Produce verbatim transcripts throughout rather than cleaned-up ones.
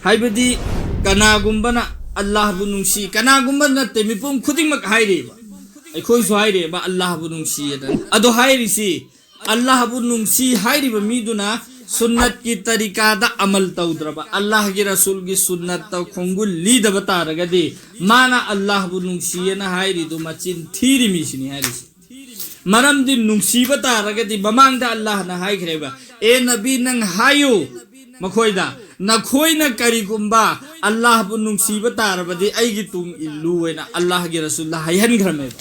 ꯍꯥꯏꯕꯗꯤ ꯀꯅꯥꯒꯨꯝꯕꯅ ꯑꯜꯂꯥꯍꯕꯨ ꯅꯨꯡꯁꯤ, ꯀꯅꯥꯒꯨꯝꯕ ꯅꯠꯇꯦ, ꯃꯤꯄꯨꯝ ꯈꯨꯗꯤꯡꯃꯛ ꯍꯥꯏꯔꯤꯕ, ꯑꯩꯈꯣꯏꯁꯨ ꯍꯥꯏꯔꯤꯕ ꯑꯜꯂꯥꯍꯕꯨ ꯅꯨꯡꯁꯤꯌꯦꯅ꯫ ꯑꯗꯣ ꯍꯥꯏꯔꯤꯁꯤ, ꯑꯜꯂꯥꯍꯕꯨ ꯅꯨꯡꯁꯤ ꯍꯥꯏꯔꯤꯕ ꯃꯤꯗꯨꯅ ꯁꯨꯟꯅꯠꯀꯤ ꯇꯔꯤꯀꯥꯗ ꯑꯃꯜ ꯇꯧꯗ꯭ꯔꯕ, ꯑꯜꯂꯥꯍꯒꯤ ꯔꯁꯨꯜꯒꯤ ꯁꯨꯟꯅꯠꯇ ꯈꯣꯡꯒꯨꯜ ꯂꯤꯗꯕ ꯇꯥꯔꯒꯗꯤ, ꯃꯥꯅ ꯑꯜꯂꯥꯍꯕꯨ ꯅꯨꯡꯁꯤꯌꯦꯅ ꯍꯥꯏꯔꯤꯗꯨ ꯃꯆꯤꯟ ꯊꯤꯔꯤ ꯃꯤꯁꯤꯅꯤ ꯍꯥꯏꯔꯤꯁꯤ꯫ ꯃꯔꯝꯗꯤ ꯅꯨꯡꯁꯤꯕ ꯇꯥꯔꯒꯗꯤ, ꯃꯃꯥꯡꯗ ꯑꯜꯂꯥꯍꯅ ꯍꯥꯏꯈ꯭ꯔꯦꯕ, "ꯑꯦ ꯅꯕꯤ, ꯅꯪ ꯍꯥꯏꯌꯨ ꯃꯈꯣꯏꯗ, ꯅꯈꯣꯏꯅ ꯀꯔꯤꯒꯨꯝꯕ ꯑꯜꯂꯥꯍꯕꯨ ꯅꯨꯡꯁꯤꯕ ꯇꯥꯔꯕꯗꯤ ꯑꯩꯒꯤ ꯇꯨꯡ ꯏꯜꯂꯨ" ꯍꯥꯏꯅ ꯑꯜꯂꯥꯍꯒꯤ ꯔꯁꯨꯜꯗ ꯍꯥꯏꯍꯟꯈ꯭ꯔꯃꯦꯕ꯫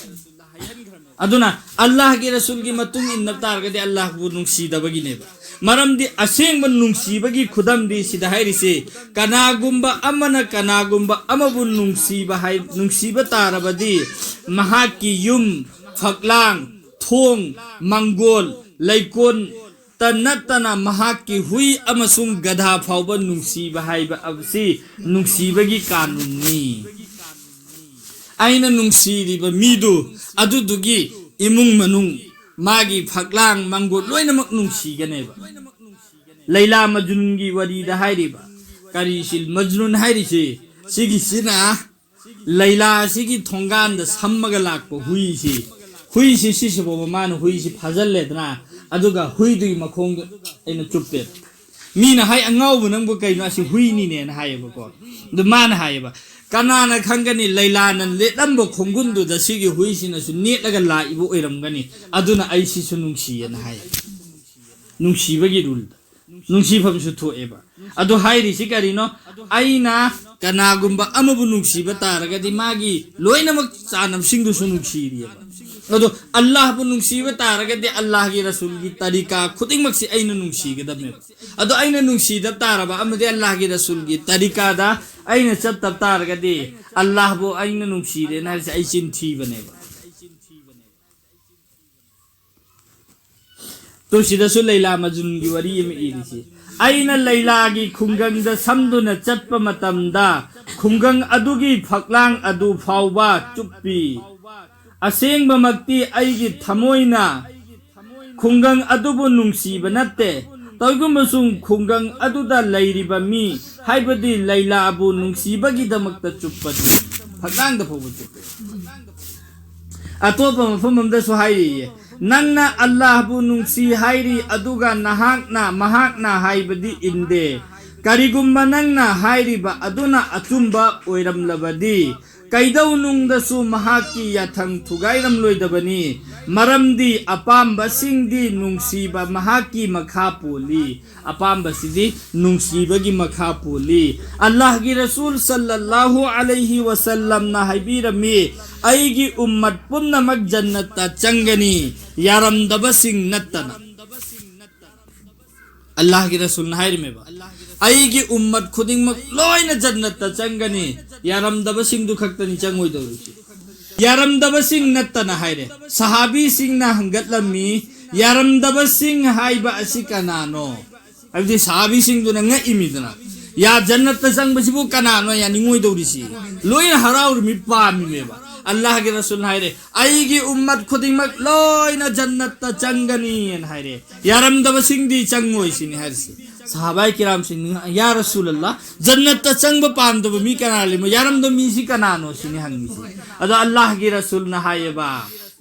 ꯑꯗꯨꯅ ꯑꯜꯂꯥꯍꯒꯤ ꯔꯁꯨꯜꯒꯤ ꯃꯇꯨꯡ ꯏꯟꯅꯕ ꯇꯥꯔꯒꯗꯤ ꯑꯜꯂꯥꯍꯕꯨ ꯅꯨꯡꯁꯤꯗꯕꯒꯤꯅꯦꯕ꯫ ꯃꯔꯝꯗꯤ ꯑꯁꯦꯡꯕ ꯅꯨꯡꯁꯤꯕꯒꯤ ꯈꯨꯗꯝꯗꯤ ꯁꯤꯗ ꯍꯥꯏꯔꯤꯁꯦ, ꯀꯅꯥꯒꯨꯝꯕ ꯑꯃꯅ ꯀꯅꯥꯒꯨꯝꯕ ꯑꯃꯕꯨ ꯅꯨꯡꯁꯤꯕ ꯍꯥꯏ, ꯅꯨꯡꯁꯤꯕ ꯇꯥꯔꯕꯗꯤ ꯃꯍꯥꯛꯀꯤ ꯌꯨꯝ, ꯐꯛꯂꯥꯡ, ꯊꯣꯡ, ꯃꯪꯒꯣꯜ, ꯂꯩꯀꯣꯜ, ꯇ ꯅꯠꯇꯅ ꯃꯍꯥꯛꯀꯤ ꯍꯨꯏ ꯑꯃꯁꯨꯡ ꯒꯙꯥ ꯐꯥꯎꯕ ꯅꯨꯡꯁꯤꯕ ꯍꯥꯏꯕ ꯑꯁꯤ ꯅꯨꯡꯁꯤꯕꯒꯤ ꯀꯥꯅꯨꯟꯅꯤ꯫ ꯑꯩꯅ ꯅꯨꯡꯁꯤꯔꯤꯕ ꯃꯤꯗꯨ, ꯑꯗꯨꯗꯨꯒꯤ ꯏꯃꯨꯡ ꯃꯅꯨꯡ, ꯃꯥꯒꯤ ꯐꯛꯂꯥꯡ ꯃꯪꯒꯣꯜ ꯂꯣꯏꯅꯃꯛ ꯅꯨꯡꯁꯤꯒꯅꯦꯕ꯫ ꯂꯩꯂꯥ ꯃꯖꯅꯨꯟꯒꯤ ꯋꯥꯔꯤꯗ ꯍꯥꯏꯔꯤꯕ, ꯀꯔꯤꯁꯤ ꯃꯖꯅꯨꯟ ꯍꯥꯏꯔꯤꯁꯤ, ꯁꯤꯒꯤꯁꯤꯅ ꯂꯩꯂꯥ ꯑꯁꯤꯒꯤ ꯊꯣꯡꯒꯥꯟꯗ ꯁꯝꯃꯒ ꯂꯥꯛꯄ ꯍꯨꯏꯁꯤ, ꯍꯨꯏꯁꯤ ꯁꯤꯁꯤꯐꯥꯎꯕ ꯃꯥꯅ ꯍꯨꯏꯁꯤ ꯐꯥꯖꯤꯜꯂꯦꯗꯅ, ꯑꯗꯨꯒ ꯍꯨꯏꯗꯨꯒꯤ ꯃꯈꯣꯡꯗ ꯑꯩꯅ ꯆꯨꯞꯄꯦ꯫ ꯃꯤꯅ ꯍꯥꯏ, "ꯑꯉꯥꯎꯕ ꯅꯪꯕꯨ ꯀꯩꯅꯣ, ꯑꯁꯤ ꯍꯨꯏꯅꯤꯅꯦꯅ" ꯍꯥꯏꯌꯦꯕꯀꯣ꯫ ꯑꯗꯨ ꯃꯥꯅ ꯍꯥꯏꯌꯦꯕ, "ꯀꯅꯥꯅ ꯈꯪꯒꯅꯤ, ꯂꯩꯂꯥꯅ ꯂꯦꯠꯂꯝꯕ ꯈꯣꯡꯒꯨꯟꯗꯨꯗ ꯁꯤꯒꯤ ꯍꯨꯏꯁꯤꯅꯁꯨ ꯅꯦꯠꯂꯒ ꯂꯥꯛꯏꯕ ꯑꯣꯏꯔꯝꯒꯅꯤ, ꯑꯗꯨꯅ ꯑꯩ ꯁꯤꯁꯨ ꯅꯨꯡꯁꯤꯌꯦꯅ" ꯍꯥꯏꯌꯦ꯫ ꯅꯨꯡꯁꯤꯕꯒꯤ ꯔꯨꯜꯗ ꯅꯨꯡꯁꯤꯐꯝꯁꯨ ꯊꯣꯛꯑꯦꯕ꯫ ꯑꯗꯨ ꯍꯥꯏꯔꯤꯁꯤ ꯀꯔꯤꯅꯣ? ꯑꯩꯅ ꯀꯅꯥꯒꯨꯝꯕ ꯑꯃꯕꯨ ꯅꯨꯡꯁꯤꯕ ꯇꯥꯔꯒꯗꯤ ꯃꯥꯒꯤ ꯂꯣꯏꯅꯃꯛ ꯆꯥꯅꯕꯁꯤꯡꯗꯨꯁꯨ ꯅꯨꯡꯁꯤꯔꯤꯑꯕ꯫ ꯑꯗꯣ ꯑꯜꯂꯥꯍꯕꯨ ꯅꯨꯡꯁꯤꯕ ꯇꯥꯔꯒꯗꯤ ꯑꯜꯂꯥꯍꯒꯤ ꯔꯁꯨꯜꯒꯤ ꯇꯔꯤꯀꯥ ꯈꯨꯗꯤꯡꯃꯛꯁꯤ ꯑꯩꯅ ꯅꯨꯡꯁꯤꯒꯗꯕꯅꯦꯕ꯫ ꯑꯗꯣ ꯑꯩꯅ ꯅꯨꯡꯁꯤꯗꯕ ꯇꯥꯔꯕ ꯑꯃꯗꯤ ꯑꯜꯂꯥꯍꯒꯤ ꯔꯁꯨꯜꯒꯤ ꯇꯔꯤꯀꯥꯗ ꯑꯩꯅ ꯆꯠꯇꯕ ꯇꯥꯔꯒꯗꯤ ꯑꯜꯂꯥꯍꯕꯨ ꯑꯩꯅ ꯅꯨꯡꯁꯤꯔꯦꯅ ꯍꯥꯏꯔꯤꯁꯦ ꯑꯩ ꯆꯤꯟ ꯊꯤꯕꯅꯦꯕ꯫ ꯇꯨ ꯁꯤꯗꯁꯨ ꯂꯩꯂꯥ ꯃꯖꯅꯨꯟꯒꯤ ꯋꯥꯔꯤ ꯑꯃ ꯏꯔꯤꯁꯤ꯫ "ꯑꯩꯅ ꯂꯩꯂꯥꯒꯤ ꯈꯨꯡꯒꯪꯗ ꯁꯝꯗꯨꯅ ꯆꯠꯄ ꯃꯇꯝꯗ ꯈꯨꯡꯒꯪ ꯑꯗꯨꯒꯤ ꯐꯛꯂꯥꯡ ꯑꯗꯨ ꯐꯥꯎꯕ ꯆꯨꯞꯄꯤ꯫ ꯑꯁꯦꯡꯕꯃꯛꯇꯤ ꯑꯩꯒꯤ ꯊꯃꯣꯏꯅ ꯈꯨꯡꯒꯪ ꯑꯗꯨꯕꯨ ꯅꯨꯡꯁꯤꯕ ꯅꯠꯇꯦ, ꯇꯧꯏꯒꯨꯝꯕꯁꯨꯡ ꯈꯨꯡꯒꯪ ꯑꯗꯨꯗ ꯂꯩꯔꯤꯕ ꯃꯤ, ꯍꯥꯏꯕꯗꯤ ꯂꯩꯂꯥꯕꯨ ꯅꯨꯡꯁꯤꯕꯒꯤꯗꯃꯛꯇ ꯆꯨꯞꯄꯗꯤ, ꯐꯛꯂꯥꯡꯗ ꯐꯥꯎꯕ ꯆꯨꯞꯄꯦ꯫ ꯑꯇꯣꯞꯄ ꯃꯐꯝ ꯑꯃꯗꯁꯨ ꯍꯥꯏꯔꯤꯌꯦ, "ꯅꯪꯅ ꯑꯜꯂꯥꯍꯕꯨ ꯅꯨꯡꯁꯤ ꯍꯥꯏꯔꯤ, ꯑꯗꯨꯒ ꯅꯍꯥꯛꯅ, ꯃꯍꯥꯛꯅ ꯍꯥꯏꯕꯗꯤ ꯏꯟꯗꯦ꯫ ꯀꯔꯤꯒꯨꯝꯕ ꯅꯪꯅ ꯍꯥꯏꯔꯤꯕ ꯑꯗꯨꯅ ꯑꯆꯨꯝꯕ ꯑꯣꯏꯔꯝꯂꯕꯗꯤ, ꯀꯩꯗꯧꯅꯨꯡꯗꯁꯨ ꯃꯍꯥꯛꯀꯤ ꯌꯥꯊꯪ ꯊꯨꯒꯥꯏꯔꯝꯂꯣꯏꯗꯕꯅꯤ, ꯃꯔꯝꯗꯤ ꯑꯄꯥꯝꯕꯁꯤꯡꯗꯤ ꯅꯨꯡꯁꯤꯕ ꯃꯍꯥꯛꯀꯤ ꯃꯈꯥ ꯄꯣꯜꯂꯤ"꯫ ꯑꯄꯥꯝꯕꯁꯤꯗꯤ ꯅꯨꯡꯁꯤꯕꯒꯤ ꯃꯈꯥ ꯄꯣꯜꯂꯤ꯫ ꯑꯜꯂꯥꯍꯒꯤ ꯔꯁꯨꯜ ꯁꯜꯂꯜꯂꯥꯍꯨ ꯑꯂꯩꯍꯤ ꯋꯁꯜꯂꯝꯅ ꯍꯥꯏꯕꯤꯔꯝꯃꯤ, "ꯑꯩꯒꯤ ꯎꯝꯃꯠ ꯄꯨꯝꯅꯃꯛ ꯖꯟꯅꯠꯇ ꯆꯪꯒꯅꯤ, ꯌꯥꯔꯝꯗꯕꯁꯤꯡ ꯅꯠꯇꯅ"꯫ ꯑꯜꯂꯥꯍꯒꯤ ꯔꯁꯨꯜꯅ ꯍꯥꯏꯔꯝꯃꯦꯕ, "ꯑꯩꯒꯤ ꯎꯝꯃꯠ ꯈꯨꯗꯤꯡꯃꯛ ꯂꯣꯏꯅ ꯖꯟꯅꯠꯇ ꯆꯪꯒꯅꯤ, ꯌꯥꯔꯝꯗꯕꯁꯤꯡꯗꯨ ꯈꯛꯇꯅꯤ ꯆꯪꯉꯣꯏꯗꯧꯔꯤꯁꯤ"꯫ ꯌꯥꯔꯝꯗꯕꯁꯤꯡ ꯅꯠꯇꯅ ꯍꯥꯏꯔꯦ꯫ ꯁꯍꯥꯕꯤꯁꯤꯡꯅ ꯍꯪꯒꯠꯂꯝꯃꯤ, "ꯌꯥꯔꯝꯗꯕꯁꯤꯡ ꯍꯥꯏꯕ ꯑꯁꯤ ꯀꯅꯥꯅꯣ?" ꯍꯥꯏꯕꯗꯤ ꯁꯍꯥꯕꯤꯁꯤꯡꯗꯨꯅ ꯉꯛꯏꯃꯤꯗꯅ, "ꯌꯥ, ꯖꯟꯅꯠꯇ ꯆꯪꯕꯁꯤꯕꯨ ꯀꯅꯥꯅꯣ ꯌꯥꯅꯤꯡꯉꯣꯏꯗꯧꯔꯤꯁꯤ?" ꯂꯣꯏꯅ ꯍꯔꯥꯎꯔꯤꯃꯤ, ꯄꯥꯝꯃꯤꯃꯦꯕ꯫ ꯑꯜꯂꯥꯍꯒꯤ ꯔꯁꯨꯜꯅ ꯍꯥꯏꯔꯦ, "ꯑꯩꯒꯤ ꯎꯝꯃꯠ ꯈꯨꯗꯤꯡꯃꯛ ꯂꯣꯏꯅ ꯖꯟꯅꯠꯇ ꯆꯪꯒꯅꯤꯅ" ꯍꯥꯏꯔꯦ꯫ "ꯌꯥꯔꯝꯗꯕꯁꯤꯡꯗꯤ ꯆꯪꯉꯣꯏ" ꯁꯤꯅꯤ ꯍꯥꯏꯔꯤꯁꯤ꯫ ꯁꯍꯥꯕꯥꯏ ꯀꯤꯔꯥꯝꯁꯤꯡꯅ, "ꯌꯥ ꯔꯁꯨꯂꯜꯂꯥ, ꯖꯟꯅꯠꯇ ꯆꯪꯕ ꯄꯥꯝꯗꯕ ꯃꯤ ꯀꯅꯥ ꯂꯩꯃꯣ? ꯌꯥꯔꯝꯗꯕ ꯃꯤꯁꯤ ꯀꯅꯥꯅꯣ?" ꯁꯤꯅꯤ ꯍꯪꯉꯤꯁꯤ꯫ ꯑꯗꯣ ꯑꯜꯂꯥꯍꯒꯤ ꯔꯁꯨꯜꯅ ꯍꯥꯏꯌꯦꯕ,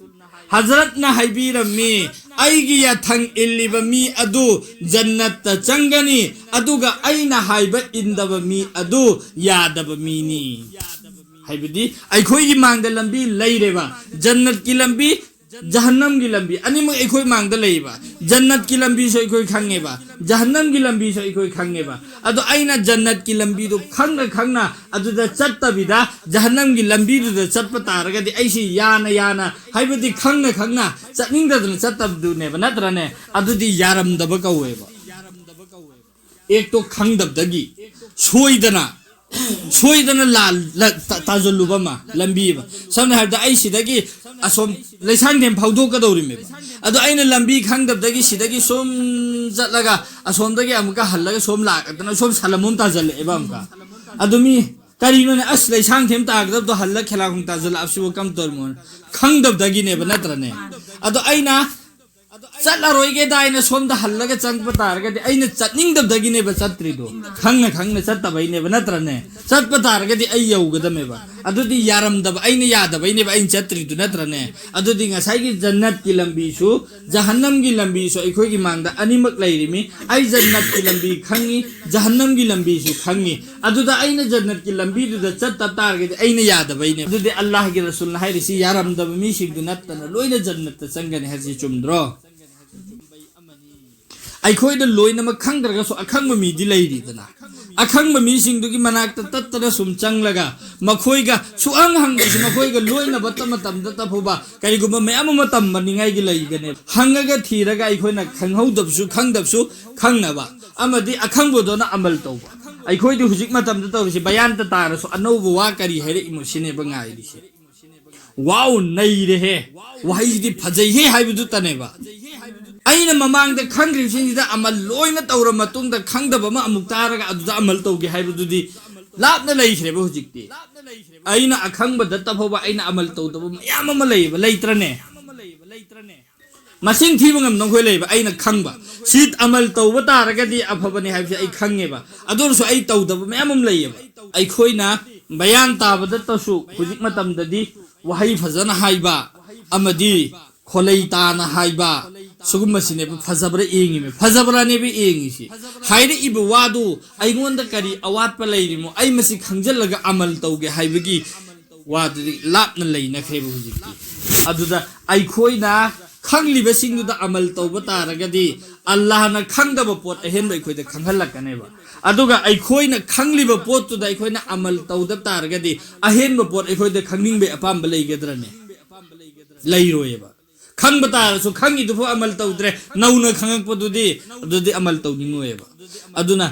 ꯍꯖꯔꯠꯅ ꯍꯥꯏꯕꯤꯔꯝꯃꯤ, "ꯑꯩꯒꯤ ꯌꯥꯊꯪ ꯏꯜꯂꯤꯕ ꯃꯤ ꯑꯗꯨ ꯖꯟꯅꯠꯇ ꯆꯪꯒꯅꯤ, ꯑꯗꯨꯒ ꯑꯩꯅ ꯍꯥꯏꯕ ꯏꯟꯗꯕ ꯃꯤ ꯑꯗꯨ ꯌꯥꯗꯕ ꯃꯤꯅꯤ"꯫ ꯍꯥꯏꯕꯗꯤ ꯑꯩꯈꯣꯏꯒꯤ ꯃꯥꯡꯗ ꯂꯝꯕꯤ ꯂꯩꯔꯦꯕ, ꯖꯟꯅꯠꯀꯤ ꯂꯝꯕꯤ, ꯖꯍꯟꯅꯝꯒꯤ ꯂꯝꯕꯤ, ꯑꯅꯤꯃꯛ ꯑꯩꯈꯣꯏ ꯃꯥꯡꯗ ꯂꯩꯌꯦꯕ꯫ ꯖꯟꯅꯠꯀꯤ ꯂꯝꯕꯤꯁꯨ ꯑꯩꯈꯣꯏ ꯈꯪꯉꯦꯕ, ꯖꯍꯟꯅꯝꯒꯤ ꯂꯝꯕꯤꯁꯨ ꯑꯩꯈꯣꯏ ꯈꯪꯉꯦꯕ꯫ ꯑꯗꯣ ꯑꯩꯅ ꯖꯟꯅꯠꯀꯤ ꯂꯝꯕꯤꯗꯨ ꯈꯪꯅ ꯈꯪꯅ ꯑꯗꯨꯗ ꯆꯠꯇꯕꯤꯗ ꯖꯍꯟꯅꯝꯒꯤ ꯂꯝꯕꯤꯗꯨꯗ ꯆꯠꯄ ꯇꯥꯔꯒꯗꯤ, ꯑꯩꯁꯤ ꯌꯥꯅ ꯌꯥꯅ, ꯍꯥꯏꯕꯗꯤ ꯈꯪꯅ ꯈꯪꯅ ꯆꯠꯅꯤꯡꯗꯗꯅ ꯆꯠꯇꯕꯗꯨꯅꯦꯕ, ꯅꯠꯇ꯭ꯔꯅꯦ? ꯑꯗꯨꯗꯤ ꯌꯥꯔꯝꯗꯕ ꯀꯧꯋꯦꯕ꯫ ꯑꯦꯛꯇꯣ ꯈꯪꯗꯕꯗꯒꯤ ꯁꯣꯏꯗꯅ, ꯁꯣꯏꯗꯅ ꯂꯥꯜ-, ꯂ-, ꯇꯥ-, ꯇꯥꯖꯜꯂꯨꯕ ꯑꯃ, ꯂꯝꯕꯤ ꯑꯃ꯫ ꯁꯝꯅ ꯍꯥꯏꯔꯕꯗ, ꯑꯩ ꯁꯤꯗꯒꯤ ꯑꯁꯣꯝ ꯂꯩꯁꯥꯡꯊꯦꯝ ꯐꯥꯎꯗꯣꯛꯀꯗꯧꯔꯤꯃꯦꯕ꯫ ꯑꯗꯣ ꯑꯩꯅ ꯂꯝꯕꯤ ꯈꯪꯗꯕꯗꯒꯤ ꯁꯤꯗꯒꯤ ꯁꯨꯝ ꯆꯠꯂꯒ ꯑꯁꯣꯝꯗꯒꯤ ꯑꯃꯨꯛꯀ ꯍꯜꯂꯒ ꯁꯣꯝ ꯂꯥꯛꯇꯅ ꯁꯣꯝ ꯁꯂꯝ ꯑꯃ ꯇꯥꯖꯜꯂꯛꯑꯦꯕ ꯑꯃꯨꯛꯀ꯫ ꯑꯗꯨ ꯃꯤ ꯀꯔꯤꯅꯣꯅꯦ, ꯑꯁ, ꯂꯩꯁꯥꯡꯊꯦꯝ ꯇꯥꯒꯗꯕꯗꯣ ꯍꯜꯂ ꯈꯦꯂꯥꯈꯣꯡ ꯇꯥꯖꯜꯂꯛꯑꯕꯁꯤꯕꯨ ꯀꯝ ꯇꯧꯔꯤꯃꯣ? ꯈꯪꯗꯕꯗꯒꯤꯅꯦꯕ, ꯅꯠꯇ꯭ꯔꯅꯦ? ꯑꯗꯣ ꯑꯩꯅ ꯆꯠꯂꯔꯣꯏꯒꯦꯗ ꯑꯩꯅ ꯁꯣꯝꯗ ꯍꯜꯂꯒ ꯆꯪꯕ ꯇꯥꯔꯒꯗꯤ, ꯑꯩꯅ ꯆꯠꯅꯤꯡꯗꯕꯗꯒꯤꯅꯦꯕ ꯆꯠꯇ꯭ꯔꯤꯗꯣ, ꯈꯪꯅ ꯈꯪꯅ ꯆꯠꯇꯕꯩꯅꯦꯕ, ꯅꯠꯇ꯭ꯔꯅꯦ? ꯆꯠꯄ ꯇꯥꯔꯒꯗꯤ ꯑꯩ ꯌꯧꯒꯗꯃꯦꯕ꯫ ꯑꯗꯨꯗꯤ ꯌꯥꯔꯝꯗꯕ, ꯑꯩꯅ ꯌꯥꯗꯕꯩꯅꯦꯕ ꯑꯩꯅ ꯆꯠꯇ꯭ꯔꯤꯗꯨ, ꯅꯠꯇ꯭ꯔꯅꯦ? ꯑꯗꯨꯗꯤ ꯉꯁꯥꯏꯒꯤ ꯖꯟꯅꯠꯀꯤ ꯂꯝꯕꯤꯁꯨ, ꯖꯍꯟꯅꯝꯒꯤ ꯂꯝꯕꯤꯁꯨ ꯑꯩꯈꯣꯏꯒꯤ ꯃꯥꯡꯗ ꯑꯅꯤꯃꯛ ꯂꯩꯔꯤꯃꯤ꯫ ꯑꯩ ꯖꯟꯅꯠꯀꯤ ꯂꯝꯕꯤ ꯈꯪꯉꯤ, ꯖꯍꯟꯅꯝꯒꯤ ꯂꯝꯕꯤꯁꯨ ꯈꯪꯉꯤ꯫ ꯑꯗꯨꯗ ꯑꯩꯅ ꯖꯟꯅꯠꯀꯤ ꯂꯝꯕꯤꯗꯨꯗ ꯆꯠꯇ ꯇꯥꯔꯒꯗꯤ ꯑꯩꯅ ꯌꯥꯗꯕꯩꯅꯦ꯫ ꯑꯗꯨꯗꯤ ꯑꯜꯂꯥꯍꯒꯤ ꯔꯁꯨꯜꯅ ꯍꯥꯏꯔꯤꯁꯤ ꯌꯥꯔꯝꯗꯕ ꯃꯤꯁꯤꯡꯗꯨ ꯅꯠꯇꯅ ꯂꯣꯏꯅ ꯖꯟꯅꯠꯇ ꯆꯪꯒꯅꯤ ꯍꯥꯏꯔꯤꯁꯤ ꯆꯨꯝꯗ꯭ꯔꯣ? ꯑꯩꯈꯣꯏꯗ ꯂꯣꯏꯅꯃꯛ ꯈꯪꯗ꯭ꯔꯒꯁꯨ ꯑꯈꯪꯕ ꯃꯤꯗꯤ ꯂꯩꯔꯤꯗꯅ꯫ ꯑꯈꯪꯕ ꯃꯤꯁꯤꯡꯗꯨꯒꯤ ꯃꯅꯥꯛꯇ ꯇꯠꯇꯅ ꯁꯨꯝ ꯆꯪꯂꯒ ꯃꯈꯣꯏꯒ ꯁꯨꯍꯪ ꯍꯪꯗ꯭ꯔꯁꯨ ꯃꯈꯣꯏꯒ ꯂꯣꯏꯅꯕ ꯇ-, ꯃꯇꯝꯗ ꯇꯐꯧꯕ ꯀꯔꯤꯒꯨꯝꯕ ꯃꯌꯥꯝ ꯑꯃ ꯇꯝꯕꯅꯤꯉꯥꯏꯒꯤ ꯂꯩꯒꯅꯦꯕ꯫ ꯍꯪꯉꯒ ꯊꯤꯔꯒ ꯑꯩꯈꯣꯏꯅ ꯈꯪꯍꯧꯗꯕꯁꯨ ꯈꯪꯗꯕꯁꯨ ꯈꯪꯅꯕ ꯑꯃꯗꯤ ꯑꯈꯪꯕꯗꯨꯅ ꯑꯃꯜ ꯇꯧꯕ꯫ ꯑꯩꯈꯣꯏꯗꯤ ꯍꯧꯖꯤꯛ ꯃꯇꯝꯗ ꯇꯧꯔꯤꯁꯤ ꯕꯌꯥꯟꯇ ꯇꯥꯔꯁꯨ ꯑꯅꯧꯕ ꯋꯥ ꯀꯔꯤ ꯍꯥꯏꯔꯛꯏꯃꯣ ꯁꯤꯅꯦꯕ ꯉꯥꯏꯔꯤꯁꯦ꯫ ꯋꯥꯎ ꯅꯩꯔꯦꯍꯦ, ꯋꯥꯍꯩꯁꯤꯗꯤ ꯐꯖꯩꯍꯦ ꯍꯥꯏꯕꯗꯨꯇꯅꯦꯕ꯫ ꯑꯩꯅ ꯃꯃꯥꯡꯗ ꯈꯪꯈ꯭ꯔꯤꯕꯁꯤꯡꯁꯤꯗ ꯑꯃꯜ ꯂꯣꯏꯅ ꯇꯧꯔ ꯃꯇꯨꯡꯗ ꯈꯪꯗꯕ ꯑꯃ ꯑꯃꯨꯛ ꯇꯥꯔꯒ ꯑꯗꯨꯗ ꯑꯃꯜ ꯇꯧꯒꯦ ꯍꯥꯏꯕꯗꯨꯗꯤ ꯂꯥꯞꯅ ꯂꯩꯈ꯭ꯔꯦꯕ ꯍꯧꯖꯤꯛꯇꯤ꯫ ꯑꯩꯅ ꯑꯈꯪꯕꯗ ꯇꯐꯧꯕ ꯑꯩꯅ ꯑꯃꯜ ꯇꯧꯗꯕ ꯃꯌꯥꯝ ꯑꯃ ꯂꯩꯌꯦꯕ, ꯂꯩꯇ꯭ꯔꯅꯦ? ꯃꯁꯤꯡ ꯊꯤꯕ ꯉꯝꯗꯕ ꯑꯩꯈꯣꯏ ꯂꯩꯕ꯫ ꯑꯩꯅ ꯈꯪꯕ ꯁꯤ ꯑꯃꯜ ꯇꯧꯕ ꯇꯥꯔꯒꯗꯤ ꯑꯐꯕꯅꯤ ꯍꯥꯏꯕꯁꯦ ꯑꯩ ꯈꯪꯉꯦꯕ꯫ ꯑꯗꯨ ꯑꯣꯏꯔꯁꯨ ꯑꯩ ꯇꯧꯗꯕ ꯃꯌꯥꯝ ꯑꯃ ꯂꯩꯌꯦꯕ꯫ ꯑꯩꯈꯣꯏꯅ ꯕꯌꯥꯟ ꯇꯥꯕꯗꯇꯁꯨ ꯍꯧꯖꯤꯛ ꯃꯇꯝꯗꯗꯤ ꯋꯥꯍꯩ ꯐꯖꯅ ꯍꯥꯏꯕ ꯑꯃꯗꯤ ꯈꯣꯂꯩ ꯇꯥꯅ ꯍꯥꯏꯕ, ꯁꯤꯒꯨꯝꯕꯁꯤꯅꯦꯕ ꯐꯖꯕ꯭ꯔꯥ ꯌꯦꯡꯉꯤꯃꯦ, ꯐꯖꯕ꯭ꯔꯥꯅꯦꯕ ꯌꯦꯡꯉꯤꯁꯤ꯫ ꯍꯥꯏꯔꯛꯏꯕ ꯋꯥꯗꯨ ꯑꯩꯉꯣꯟꯗ ꯀꯔꯤ ꯑꯋꯥꯠꯄ ꯂꯩꯔꯤꯃꯣ, ꯑꯩ ꯃꯁꯤ ꯈꯪꯖꯤꯜꯂꯒ ꯑꯃꯜ ꯇꯧꯒꯦ ꯍꯥꯏꯕꯒꯤ ꯋꯥꯗꯨꯗꯤ ꯂꯥꯞꯅ ꯂꯩꯅꯈ꯭ꯔꯦꯕ ꯍꯧꯖꯤꯛꯇꯤ꯫ ꯑꯗꯨꯗ ꯑꯩꯈꯣꯏꯅ ꯈꯪꯂꯤꯕꯁꯤꯡꯗꯨꯗ ꯑꯃꯜ ꯇꯧꯕ ꯇꯥꯔꯒꯗꯤ ꯑꯜꯂꯥꯍꯅ ꯈꯪꯗꯕ ꯄꯣꯠ ꯑꯍꯦꯟꯕ ꯑꯩꯈꯣꯏꯗ ꯈꯪꯍꯜꯂꯛꯀꯅꯦꯕ꯫ ꯑꯗꯨꯒ ꯑꯩꯈꯣꯏꯅ ꯈꯪꯂꯤꯕ ꯄꯣꯠꯇꯨꯗ ꯑꯩꯈꯣꯏꯅ ꯑꯃꯜ ꯇꯧꯗꯕ ꯇꯥꯔꯒꯗꯤ ꯑꯍꯦꯟꯕ ꯄꯣꯠ ꯑꯩꯈꯣꯏꯗ ꯈꯪꯅꯤꯡꯕꯒꯤ ꯑꯄꯥꯝꯕ ꯂꯩꯒꯗ꯭ꯔꯅꯦ? ꯂꯩꯔꯣꯏꯕ꯫ ꯈꯪꯕ ꯇꯥꯔꯁꯨ ꯈꯪꯉꯤꯗꯨꯐꯥꯎ ꯑꯃꯜ ꯇꯧꯗ꯭ꯔꯦ, ꯅꯧꯅ ꯈꯪꯉꯛꯄꯗꯨꯗꯤ ꯑꯗꯨꯗꯤ ꯑꯃꯜ ꯇꯧꯅꯤꯡꯉꯣꯏꯕ꯫ ꯑꯗꯨꯅ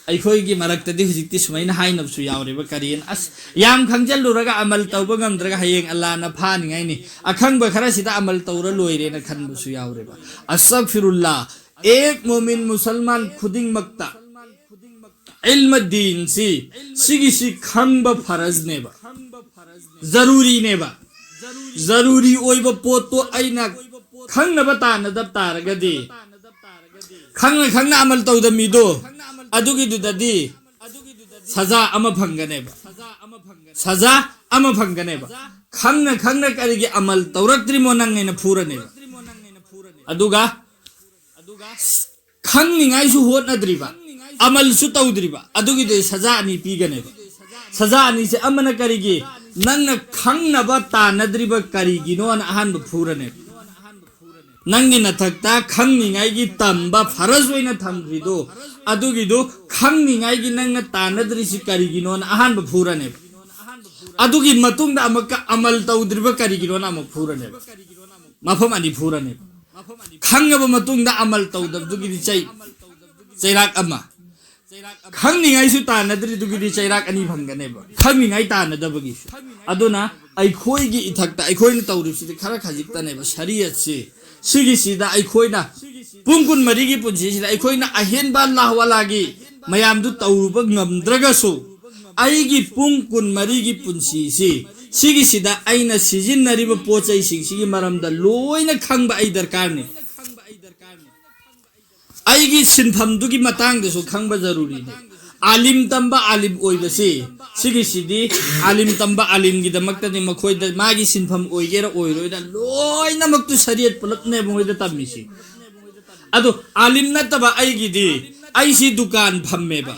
ꯑꯩꯈꯣꯏꯒꯤ ꯃꯔꯛꯇꯗꯤ ꯍꯧꯖꯤꯛꯇꯤ ꯁꯨꯃꯥꯏꯅ ꯍꯥꯏꯅꯕꯁꯨ ꯌꯥꯎꯔꯦꯕ, ꯀꯔꯤꯅ, "ꯑꯁ, ꯌꯥꯝ ꯈꯪꯖꯤꯜꯂꯨꯔꯒ ꯑꯃꯜ ꯇꯧꯕ ꯉꯝꯗ꯭ꯔꯒ ꯍꯌꯦꯡ ꯑꯜꯂꯥꯅ ꯐꯥꯅꯤꯡꯉꯥꯏꯅꯤ, ꯑꯈꯪꯕ ꯈꯔꯁꯤꯗ ꯑꯃꯜ ꯇꯧꯔ ꯂꯣꯏꯔꯦꯅ" ꯈꯟꯕꯁꯨ ꯌꯥꯎꯔꯦꯕ꯫ ꯑꯁꯇꯒꯐꯤꯔꯨꯜꯂꯥ, ꯑꯦꯛ ꯃꯣꯃꯤꯟ ꯃꯨꯁꯜꯃꯥꯟ ꯈꯨꯗꯤꯡꯃꯛꯇ ꯏꯜꯃ ꯗꯤꯟꯁꯤ, ꯁꯤꯒꯤꯁꯤ ꯈꯪꯕ ꯐꯔꯖꯅꯦꯕ, ꯖꯔꯨꯔꯤꯅꯦꯕ꯫ ꯖꯔꯨꯔꯤ ꯑꯣꯏꯕ ꯄꯣꯠꯇꯣ ꯑꯩꯅ ꯈꯪꯅꯕ ꯇꯥꯟꯅꯗꯕ ꯇꯥꯔꯒꯗꯤ, ꯈꯪꯅ ꯈꯪꯅ ꯑꯃꯜ ꯇꯧꯗꯕ ꯃꯤꯗꯣ, ꯑꯗꯨꯒꯤꯗꯨꯗꯗꯤ ꯁꯖꯥ ꯑꯃ ꯐꯪꯒꯅꯦꯕ꯫ ꯁꯖꯥ ꯑꯃ ꯐꯪꯒꯅꯦꯕ꯫ ꯈꯪꯅ ꯈꯪꯅ ꯀꯔꯤꯒꯤ ꯑꯃꯜ ꯇꯧꯔꯛꯇ꯭ꯔꯤꯃꯣ ꯅꯪ ꯑꯩꯅ ꯐꯨꯔꯅꯦꯕ꯫ ꯑꯗꯨꯒ ꯈꯪꯅꯤꯡꯉꯥꯏꯁꯨ ꯍꯣꯠꯅꯗ꯭ꯔꯤꯕ, ꯑꯃꯜꯁꯨ ꯇꯧꯗ꯭ꯔꯤꯕ, ꯑꯗꯨꯒꯤꯗꯤ ꯁꯖꯥ ꯑꯅꯤ ꯄꯤꯒꯅꯦꯕ꯫ ꯁꯖꯥ ꯑꯅꯤꯁꯦ ꯑꯃꯅ ꯀꯔꯤꯒꯤ? ꯅꯪꯅ ꯈꯪꯅꯕ ꯇꯥꯟꯅꯗ꯭ꯔꯤꯕ ꯀꯔꯤꯒꯤꯅꯣꯅ ꯑꯍꯥꯟꯕ ꯐꯨꯔꯅꯦꯕ꯫ ꯅꯪꯒꯤ ꯅꯊꯛꯇ ꯈꯪꯅꯤꯡꯉꯥꯏꯒꯤ ꯇꯝꯕ ꯐꯔꯖ ꯑꯣꯏꯅ ꯊꯝꯈ꯭ꯔꯤꯗꯣ, ꯑꯗꯨꯒꯤꯗꯣ ꯈꯪꯅꯤꯡꯉꯥꯏꯒꯤ ꯅꯪꯅ ꯇꯥꯟꯅꯗ꯭ꯔꯤꯁꯤ ꯀꯔꯤꯒꯤꯅꯣꯅ ꯑꯍꯥꯟꯕ ꯐꯨꯔꯅꯦꯕ꯫ ꯑꯗꯨꯒꯤ ꯃꯇꯨꯡꯗ ꯑꯃꯨꯛꯀ ꯑꯃꯜ ꯇꯧꯗ꯭ꯔꯤꯕ ꯀꯔꯤꯒꯤꯅꯣꯅ ꯑꯃꯨꯛ ꯐꯨꯔꯅꯦꯕ꯫ ꯃꯐꯝ ꯑꯅꯤ ꯐꯨꯔꯅꯦꯕ꯫ ꯈꯪꯉꯕ ꯃꯇꯨꯡꯗ ꯑꯃꯜ ꯇꯧꯗꯕꯗꯨꯒꯤꯗꯤ ꯆꯩ, ꯆꯩꯔꯥꯛ ꯑꯃ, ꯈꯪꯅꯤꯡꯉꯥꯏꯁꯨ ꯇꯥꯟꯅꯗ꯭ꯔꯤꯗꯨꯒꯤꯗꯤ ꯆꯩꯔꯥꯛ ꯑꯅꯤ ꯐꯪꯒꯅꯦꯕ, ꯈꯪꯅꯤꯡꯉꯥꯏ ꯇꯥꯟꯅꯗꯕꯒꯤꯁꯨ꯫ ꯑꯗꯨꯅ ꯑꯩꯈꯣꯏꯒꯤ ꯏꯊꯛꯇ ꯑꯩꯈꯣꯏꯅ ꯇꯧꯔꯤꯕꯁꯤꯗꯤ ꯈꯔ ꯈꯖꯤꯛꯇꯅꯦꯕ꯫ ꯁꯔꯤꯌꯠꯁꯤ, ꯁꯤꯒꯤꯁꯤꯗ ꯑꯩꯈꯣꯏꯅ ꯄꯨꯡ ꯀꯨꯟꯃꯔꯤꯒꯤ ꯄꯨꯟꯁꯤꯁꯤꯗ ꯑꯩꯈꯣꯏꯅ ꯑꯍꯦꯟꯕ ꯑꯜꯂꯥꯍ ꯋꯥꯂꯥꯒꯤ ꯃꯌꯥꯝꯗꯨ ꯇꯧꯔꯨꯕ ꯉꯝꯗ꯭ꯔꯒꯁꯨ, ꯑꯩꯒꯤ ꯄꯨꯡ ꯀꯨꯟꯃꯔꯤꯒꯤ ꯄꯨꯟꯁꯤꯁꯤ, ꯁꯤꯒꯤꯁꯤꯗ ꯑꯩꯅ ꯁꯤꯖꯤꯟꯅꯔꯤꯕ ꯄꯣꯠ ꯆꯩꯁꯤꯡꯁꯤꯒꯤ ꯃꯔꯝꯗ ꯂꯣꯏꯅ ꯈꯪꯕ ꯑꯩ ꯗꯔꯀꯥꯔꯅꯤ꯫ ꯑꯩꯒꯤ ꯁꯤꯟꯐꯝꯗꯨꯒꯤ ꯃꯇꯥꯡꯗꯁꯨ ꯈꯪꯕ ꯖꯔꯨꯔꯤꯅꯤ꯫ ꯑꯥꯂꯤꯝ ꯇꯝꯕ ꯑꯥꯂꯤꯝ ꯑꯣꯏꯕꯁꯤ, ꯁꯤꯒꯤꯁꯤꯗꯤ ꯑꯥꯂꯤꯝ ꯇꯝꯕ ꯑꯥꯂꯤꯝꯒꯤꯗꯃꯛꯇꯗꯤ ꯃꯈꯣꯏꯗ ꯃꯥꯒꯤ ꯁꯤꯟꯐꯝ ꯑꯣꯏꯒꯦꯔꯥ ꯑꯣꯏꯔꯣꯏꯔꯥ ꯂꯣꯏꯅꯃꯛꯇꯨ ꯁꯔꯤꯌꯠ ꯄꯨꯂꯞꯅꯦꯕ ꯃꯣꯏꯗ ꯇꯝꯃꯤꯁꯤ꯫ ꯑꯗꯣ ꯑꯥꯂꯤꯝ ꯅꯠꯇꯕ ꯑꯩꯒꯤꯗꯤ, ꯑꯩꯁꯤ ꯗꯨꯀꯥꯟ ꯐꯝꯃꯦꯕ꯫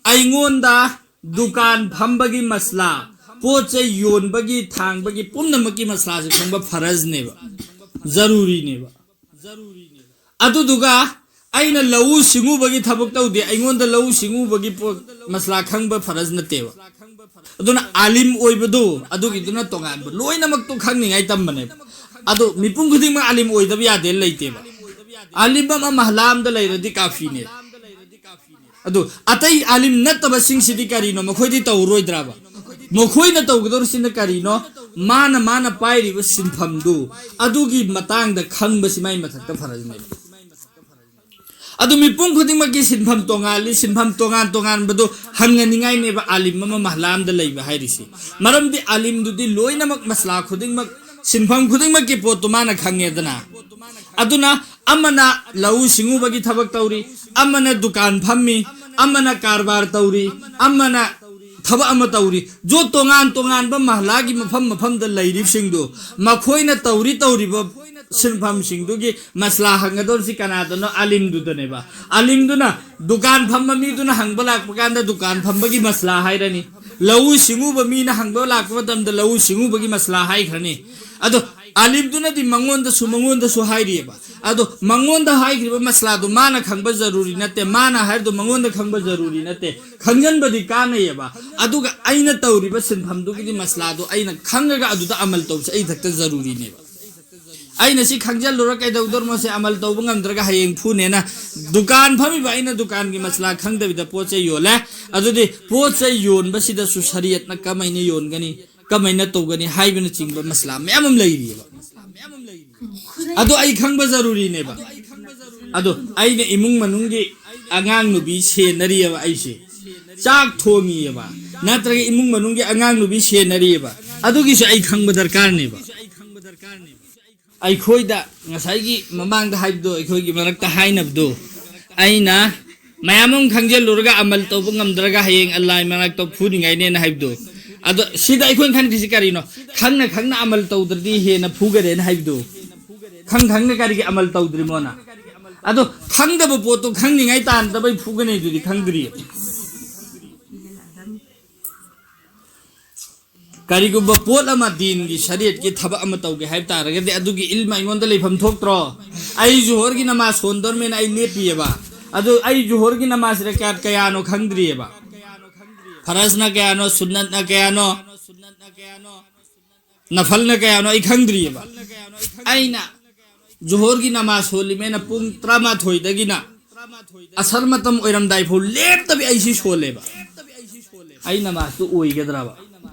ꯑꯩꯉꯣꯟꯗ ꯗꯨꯀꯥꯟ ꯐꯝꯕꯒꯤ ꯃꯁꯂꯥ, ꯄꯣꯠ ꯆꯩ ꯌꯣꯟꯕꯒꯤ ꯊꯥꯡꯕꯒꯤ ꯄꯨꯝꯅꯃꯛꯀꯤ ꯃꯁꯂꯥꯁꯦ ꯈꯪꯕ ꯐꯔꯖꯅꯦꯕ, ꯖꯔꯨꯔꯤꯅꯦꯕ꯫ ꯑꯗꯨꯗꯨꯒ ꯑꯩꯅ ꯂꯧꯎ ꯁꯤꯡꯎꯕꯒꯤ ꯊꯕꯛ ꯇꯧꯗꯦ, ꯑꯩꯉꯣꯟꯗ ꯂꯧꯎ ꯁꯤꯡꯎꯕꯒꯤ ꯄꯣꯠ ꯃꯁꯂꯥ ꯈꯪꯕ ꯐꯔꯖ ꯅꯠꯇꯦꯕ꯫ ꯑꯗꯨꯅ ꯑꯥꯂꯤꯝ ꯑꯣꯏꯕꯗꯣ ꯑꯗꯨꯒꯤꯗꯨꯅ ꯇꯣꯉꯥꯟꯕ, ꯂꯣꯏꯅꯃꯛꯇꯣ ꯈꯪꯅꯤꯡꯉꯥꯏ ꯇꯝꯕꯅꯦꯕ꯫ ꯑꯗꯣ ꯃꯤꯄꯨꯝ ꯈꯨꯗꯤꯡꯃꯛ ꯑꯥꯂꯤꯝ ꯑꯣꯏꯗꯕ ꯌꯥꯗꯦ ꯂꯩꯇꯦꯕ꯫ ꯑꯥꯂꯤꯝ ꯑꯃ ꯃꯍꯜꯂꯥ ꯑꯃꯗ ꯂꯩꯔꯗꯤ ꯀꯥꯐꯤꯅꯦ꯫ ꯑꯗꯨ ꯑꯇꯩ ꯑꯥꯂꯤꯝ ꯅꯠꯇꯕꯁꯤꯡꯁꯤꯗꯤ ꯀꯔꯤꯅꯣ? ꯃꯈꯣꯏꯗꯤ ꯇꯧꯔꯣꯏꯗ꯭ꯔꯕ? ꯃꯈꯣꯏꯅ ꯇꯧꯒꯗꯧꯔꯤꯁꯤꯅ ꯀꯔꯤꯅꯣ? ꯃꯥꯅ, ꯃꯥꯅ ꯄꯥꯏꯔꯤꯕ ꯁꯤꯟꯐꯝꯗꯨ, ꯑꯗꯨꯒꯤ ꯃꯇꯥꯡꯗ ꯈꯪꯕꯁꯤ ꯃꯥꯏ ꯃꯊꯛꯇ ꯐꯔꯖꯅꯦꯕ꯫ ꯑꯗꯨ ꯃꯤꯄꯨꯝ ꯈꯨꯗꯤꯡꯃꯛꯀꯤ ꯁꯤꯟꯐꯝ ꯇꯣꯉꯥꯜꯂꯤ, ꯁꯤꯟꯐꯝ ꯇꯣꯉꯥꯟ ꯇꯣꯉꯥꯟꯕꯗꯨ ꯍꯪꯅꯅꯤꯡꯉꯥꯏꯅꯦꯕ ꯑꯥꯂꯤꯝ ꯑꯃ ꯃꯍꯜꯂꯥ ꯑꯃꯗ ꯂꯩꯕ ꯍꯥꯏꯔꯤꯁꯤ꯫ ꯃꯔꯝꯗꯤ ꯑꯥꯂꯤꯝꯗꯨꯗꯤ ꯂꯣꯏꯅꯃꯛ ꯃꯁꯂꯥ ꯈꯨꯗꯤꯡꯃꯛ ꯁꯤꯟꯐꯝ ꯈꯨꯗꯤꯡꯃꯛꯀꯤ ꯄꯣꯠꯇꯨ ꯃꯥꯅ ꯈꯪꯉꯦꯗꯅ꯫ ꯑꯗꯨꯅ ꯑꯃꯅ ꯂꯧꯎ ꯁꯤꯡꯎꯕꯒꯤ ꯊꯕꯛ ꯇꯧꯔꯤ, ꯑꯃꯅ ꯗꯨꯀꯥꯟ ꯐꯝꯃꯤ, ꯑꯃꯅ ꯀꯔꯕꯥꯔ ꯇꯧꯔꯤ, ꯑꯃꯅ ꯊꯕꯛ ꯑꯃ ꯇꯧꯔꯤ꯫ ꯖꯣ ꯇꯣꯉꯥꯟ ꯇꯣꯉꯥꯟꯕ ꯃꯍꯜꯂꯥꯒꯤ ꯃꯐꯝ ꯃꯐꯝꯗ ꯂꯩꯔꯤꯕꯁꯤꯡꯗꯨ, ꯃꯈꯣꯏꯅ ꯇꯧꯔꯤ ꯇꯧꯔꯤꯕ ꯁꯤꯟꯐꯝꯁꯤꯡꯗꯨꯒꯤ ꯃꯁꯂꯥ ꯍꯪꯒꯗꯧꯔꯤꯁꯤ ꯀꯅꯥꯗꯅꯣ? ꯑꯥꯂꯤꯝꯗꯨꯗꯅꯦꯕ꯫ ꯑꯥꯂꯤꯝꯗꯨꯅ, ꯗꯨꯀꯥꯟ ꯐꯝꯕ ꯃꯤꯗꯨꯅ ꯍꯪꯕ ꯂꯥꯛꯄ ꯀꯥꯟꯗ ꯗꯨꯀꯥꯟ ꯐꯝꯕꯒꯤ ꯃꯁꯂꯥ ꯍꯥꯏꯔꯅꯤ, ꯂꯧꯎ ꯁꯤꯡꯎꯕ ꯃꯤꯅ ꯍꯪꯕ ꯂꯥꯛꯄ ꯃꯇꯝꯗ ꯂꯧꯎ ꯁꯤꯡꯎꯕꯒꯤ ꯃꯁꯂꯥ ꯍꯥꯏꯈ꯭ꯔꯅꯤ꯫ ꯑꯗꯣ ꯑꯥꯂꯤꯝꯗꯨꯅꯗꯤ ꯃꯉꯣꯟꯗꯁꯨ, ꯃꯉꯣꯟꯗꯁꯨ ꯍꯥꯏꯔꯤꯑꯕ꯫ ꯑꯗꯣ ꯃꯉꯣꯟꯗ ꯍꯥꯏꯈ꯭ꯔꯤꯕ ꯃꯁꯂꯥꯗꯣ ꯃꯥꯅ ꯈꯪꯕ ꯖꯔꯨꯔꯤ ꯅꯠꯇꯦ, ꯃꯥꯅ ꯍꯥꯏꯔꯤꯗꯣ ꯃꯉꯣꯟꯗ ꯈꯪꯕ ꯖꯔꯨꯔꯤ ꯅꯠꯇꯦ꯫ ꯈꯪꯖꯟꯕꯗꯤ ꯀꯥꯟꯅꯩꯌꯦꯕ, ꯑꯗꯨꯒ ꯑꯩꯅ ꯇꯧꯔꯤꯕ ꯁꯤꯟꯐꯝꯗꯨꯒꯤꯗꯤ ꯃꯁꯂꯥꯗꯣ ꯑꯩꯅ ꯈꯪꯉꯒ ꯑꯗꯨꯗ ꯑꯃꯜ ꯇꯧꯕꯁꯦ ꯑꯩ ꯈꯛꯇ ꯖꯔꯨꯔꯤꯅꯦꯕ꯫ ꯑꯩꯅ ꯁꯤ ꯈꯪꯖꯜꯂꯨꯔ ꯀꯩꯗꯧꯗꯣꯔꯃꯣꯁꯦ? ꯑꯃꯜ ꯇꯧꯕ ꯉꯝꯗ꯭ꯔꯒ ꯍꯌꯦꯡ ꯐꯨꯅꯦꯅ꯫ ꯗꯨꯀꯥꯟ ꯐꯝꯃꯤꯕ ꯑꯩꯅ ꯗꯨꯀꯥꯟꯒꯤ ꯃꯁꯂꯥ ꯈꯪꯗꯕꯤꯗ ꯄꯣꯠ ꯆꯩ ꯌꯣꯜꯂꯦ꯫ ꯑꯗꯨꯗꯤ ꯄꯣꯠ ꯆꯩ ꯌꯣꯟꯕꯁꯤꯗꯁꯨ ꯁꯔꯤꯌꯠꯅ ꯀꯃꯥꯏꯅ ꯌꯣꯟꯒꯅꯤ, ꯀꯃꯥꯏꯅ ꯇꯧꯒꯅꯤ ꯍꯥꯏꯕꯅꯆꯤꯡꯕ ꯃꯁꯂꯥ ꯃꯌꯥꯝ ꯑꯃ ꯂꯩꯔꯤꯑꯕ꯫ ꯑꯗꯣ ꯑꯩ ꯈꯪꯕ ꯖꯔꯨꯔꯤꯅꯦꯕ꯫ ꯑꯗꯣ ꯑꯩꯅ ꯏꯃꯨꯡ ꯃꯅꯨꯡꯒꯤ ꯑꯉꯥꯡ ꯅꯨꯄꯤ ꯁꯦꯟꯅꯔꯤꯑꯕ, ꯑꯩꯁꯦ ꯆꯥꯛ ꯊꯣꯡꯉꯤꯑꯕ, ꯅꯠꯇ꯭ꯔꯒ ꯏꯃꯨꯡ ꯃꯅꯨꯡꯒꯤ ꯑꯉꯥꯡ ꯅꯨꯄꯤ ꯁꯦꯟꯅꯔꯤꯑꯕ, ꯑꯗꯨꯒꯤꯁꯨ ꯑꯩ ꯈꯪꯕ ꯗꯔꯀꯥꯔꯅꯦꯕ꯫ ꯑꯩꯈꯣꯏꯗ ꯉꯁꯥꯏꯒꯤ ꯃꯃꯥꯡꯗ ꯍꯥꯏꯕꯗꯣ, ꯑꯩꯈꯣꯏꯒꯤ ꯃꯔꯛꯇ ꯍꯥꯏꯅꯕꯗꯣ, ꯑꯩꯅ ꯃꯌꯥꯝ ꯑꯃ ꯈꯪꯖꯤꯜꯂꯨꯔꯒ ꯑꯃꯜ ꯇꯧꯕ ꯉꯝꯗ꯭ꯔꯒ ꯍꯌꯦꯡ ꯑꯜꯂꯥꯍ ꯃꯅꯥꯛꯇ ꯐꯨꯅꯤꯡꯉꯥꯏꯅꯦꯅ ꯍꯥꯏꯕꯗꯣ꯫ ꯑꯗꯣ ꯁꯤꯗ ꯑꯩꯈꯣꯏꯅ ꯈꯟꯈ꯭ꯔꯤꯁꯤ ꯀꯔꯤꯅꯣ? ꯈꯪꯅ ꯈꯪꯅ ꯑꯃꯜ ꯇꯧꯗ꯭ꯔꯗꯤ ꯍꯦꯟꯅ ꯐꯨꯒꯅꯦꯅ ꯍꯥꯏꯕꯗꯣ꯫ ꯈꯪ ꯈꯪꯅ ꯀꯔꯤꯒꯤ ꯑꯃꯜ ꯇꯧꯗ꯭ꯔꯤꯃꯣꯅ? ꯑꯗꯣ ꯈꯪꯗꯕ ꯄꯣꯠꯇꯣ ꯈꯪꯅꯤꯡꯉꯥꯏ ꯇꯥꯟꯅꯕ ꯑꯩ ꯐꯨꯒꯅꯤ ꯑꯗꯨꯗꯤ ꯈꯪꯗ꯭ꯔꯤ꯫ ꯀꯔꯤꯒꯨꯝꯕ ꯄꯣꯠ ꯑꯃ ꯗꯤꯟꯒꯤ ꯁꯔꯤꯌꯠꯀꯤ ꯊꯕꯛ ꯑꯃ ꯇꯧꯒꯦ ꯍꯥꯏꯕ ꯇꯥꯔꯒꯗꯤ ꯑꯗꯨꯒꯤ ꯏꯜꯃ ꯑꯩꯉꯣꯟꯗ ꯂꯩꯐꯝ ꯊꯣꯛꯇ꯭ꯔꯣ? ꯑꯩ ꯖꯨꯍꯔꯒꯤ ꯅꯃꯥꯖ ꯁꯣꯟꯗꯧꯔꯃꯦꯅ ꯑꯩ ꯂꯦꯞꯄꯤꯑꯕ꯫ ꯑꯗꯨ ꯑꯩ ꯖꯨꯍꯔꯒꯤ ꯅꯃꯥꯖ ꯔꯀꯥꯠ ꯀꯌꯥꯅꯣ ꯈꯪꯗ꯭ꯔꯤꯑꯕ꯫ ꯐꯔꯖꯅ ꯀꯌꯥꯅꯣ, ꯁꯨꯟꯅꯠꯅ ꯀꯌꯥꯅꯣ, ꯅꯐꯜꯅ ꯀꯌꯥꯅꯣ ꯑꯩ ꯈꯪꯗ꯭ꯔꯤꯑꯕ꯫ ꯑꯩꯅ ꯖꯨꯍꯔꯒꯤ ꯅꯃꯥꯖ ꯁꯣꯜꯂꯤꯃꯦꯅ ꯄꯨꯡ ꯇꯔꯥꯃꯥꯊꯣꯏꯗꯒꯤꯅ ꯑꯁꯔ ꯃꯇꯝ ꯑꯣꯏꯔꯝꯗꯥꯏ ꯐꯥꯎ ꯂꯦꯞꯇꯕꯤ ꯑꯩ ꯁꯤ ꯁꯣꯜꯂꯦꯕ꯫ ꯑꯩ ꯅꯃꯥꯖꯇꯨ ꯑꯣꯏꯒꯗ꯭ꯔꯕ?